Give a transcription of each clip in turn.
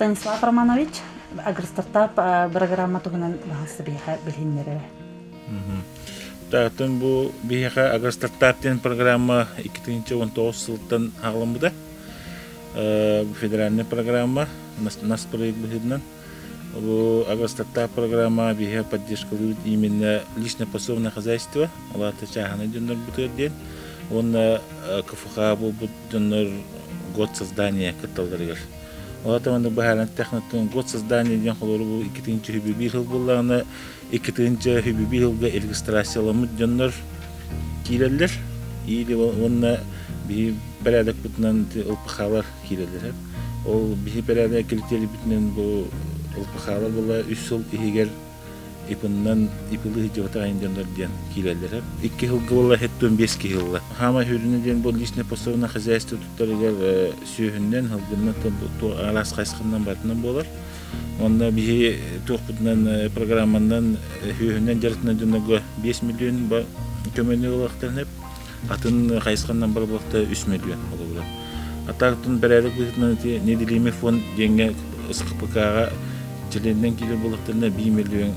Станислав Романович, Агростартап бырагыраама туһунан баһылса биһиэхэ билиһиннэрэрэ. Таатын бу биһиэхэ Агростартап диэн программа 2019 сылтан аҕаламмыта. Федеральная программа нас проект быһыытынан. Бу Агростартап программа биһиэхэ поддержкалыыбыт именно личное подсобное хозяйство, ол аата чааһынай дьоннорбутугар диэн. Уонна КФХ буолбут дьоннор год создания кытталларыгар. Ол аата маннык быһааран технотон год создания диэн холобур бу 2021 сыл буоллаҕына 2021 сылга регистрацияламмыт дьоннор киирэллэр. Или уонна биһи бэрээдэкпитинэн ЛПХ-лар киирэллэр. Ол биһи бэрээдэк критерийбитинэн бу ЛПХ-лар була үс сыл иһигэр ипыннан ипылы сылдьыбатах дьоннор диэн киирэллэр. Икки сылга буолла хэттон биэс киһи ылла. Хаама хүрүнэ диэн бу личное подсобное хозяйство туттарыгар сүөһүннэн, сылгыннан араас хайысханан барытынан буолар. Онно биһи туохпутунан программанан сүөһүнэн дьарыктанар дьоннорго 5 миллион көмөнү ылыахтарын атын хайысханан бар буолта 3 миллион холобура. А так бэрээдэк быһыытынан ити неделимый фонд диэҥҥэ СХПК-ҕа чилиэнинэн киирэр буоллахтарына 1 миллион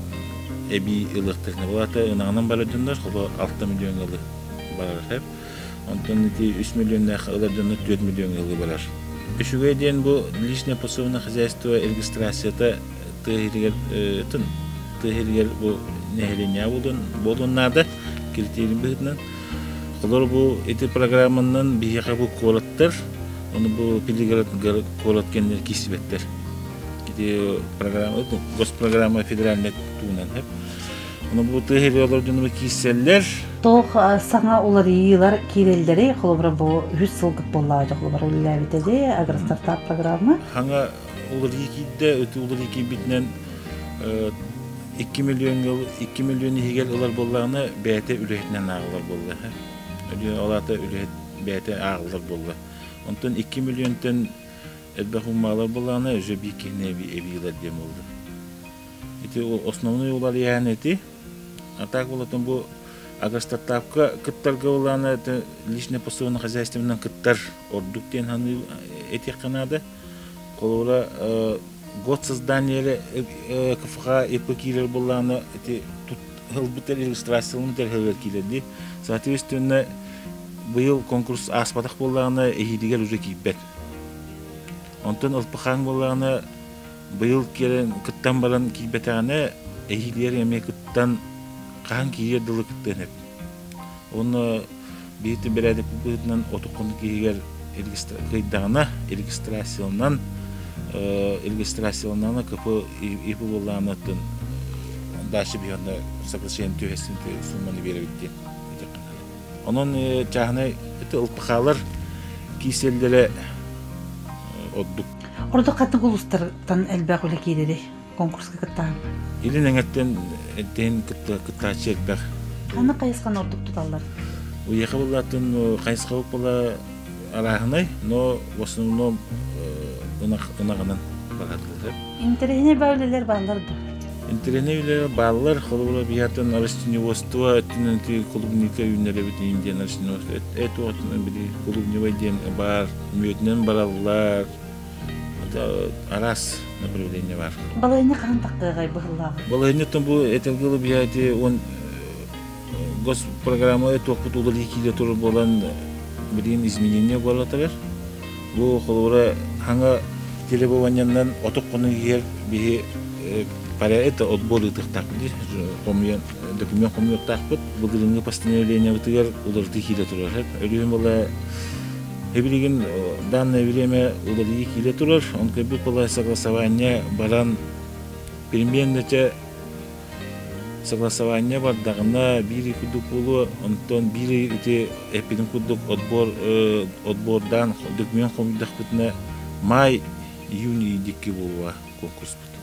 эбии ылыахтарына. Ол аата ынаҕынан барар дьоннор холо 6 миллион ылы барар. Онтон ити 3 миллионнаах ылар дьоннор 4 миллион ылы барар. Үчүгэй диэн бу личное подсобное хозяйство регистрацията тыа иһигэр тыа иһигэр бу нэһилиэнньэ буолуон наада критерий быһыытынан. Олор бу ити программанан биһиэхэ бу куораттар, ону бу пригород куорат кэннэр киирсибэттэр. Ити программа, госпрограмма федеральнай туунан хэп. Ону бу тыа иһигэр олорор дьонума киирсэллэр. Туох саҥа уларыйыылар киирэллэрий? Холобура бу үһүс сылгыт буоллаҕа холобура үлэлээбитэ дии Агростартап программа. Хаҥа уларыйыы киирдэ, ити уларыйыы киирбитинэн 2 миллион 2 миллион иһигэр ылар буоллаҕына бэйэтэ үлэһитинэн ааҕыллар буолла. Ол аата үлэһит бэйэтэ ааҕыллар буолла. Онтон 2 миллионтан элбэх уммаалар буоллаҕына уже биир киһини эбии ылар диэн буолла. Ити основной уларыйаан эти. А так болотун бу агростартапка кыттарга буоллаҕына это личное подсобное хозяйствонан кыттар ордук диэн саныы этиэххэ наада. Холобура год создания КФХ ИП киирэр буоллаҕына ити ылбыттар регистрацияларын тэрилтэлэр киирэр Соответственно, быйыл конкурс ааспатах буоллаҕына эһиилигэр уже киирбэт. Онтон ЛПХ буоллаҕына быйыл киирэн кыттан баран киирбэтэҕинэ эһиилигэр эмиэ кыттан хаһан киириэр дылы кыттыан сөп. Уонна биһиги бэрээдэк быһыытынан оту хонук иһигэр кыайдаҕына регистрацияланан регистрацияланана КП ИП буоллаҕына дальше биһиэнэ соглашение түһэсин сумманы биэрэбит диэн Онон чааһынай ити ЛПХ-лар кииселлэрэ ордук. Ордук хаттык улуустартан элбэх үлэ киирэрий? конкурска кыттаһан? Илин эҥэртэн эттэһин кыттааччы элбэх. Ханнык хайысханы ордук туталлар? Уехал буллатын хайысхабыт була арааһынай, но в основном ынаҕынан баратылар. Интэриэһинэй баа үлэлэр бааллар да? Интэриэһинэй үлэлэр бааллар. Холобура биһиэтин растениеводство өттүнэн клубника үүннэрэбит диэн растениеводство эт уотунан били клубневай диэн баар мүөтүнэн бараллар араас направление бар. Балаһыанньа хаһан тахтыаҕай быһыллааҕы? Балаһыанньаттан бу этэлгылы биһээти он госпрограмма туохпут уларыы киирэ турар буолан билигин изменение буолатарар. Бу холобура хаҥа требованиянан отук хонук иһэр биһи пара это отбор ыытыахтаахпыт хомуйан документ хомуйуохтаахпыт. Былырыыҥҥы постановлениебытыгар уларытыы киирэ турар. Өлүһүн була Билигин данное время уларыйыы киирэ турар, он көрбүт была согласование баран примерно согласование бардаҕына биир ый курдук буолуо, онтон биир ый ити эппитим курдук отбор отбордаан документ хомуйдахпытына май июнь диэки буолуо конкурспут.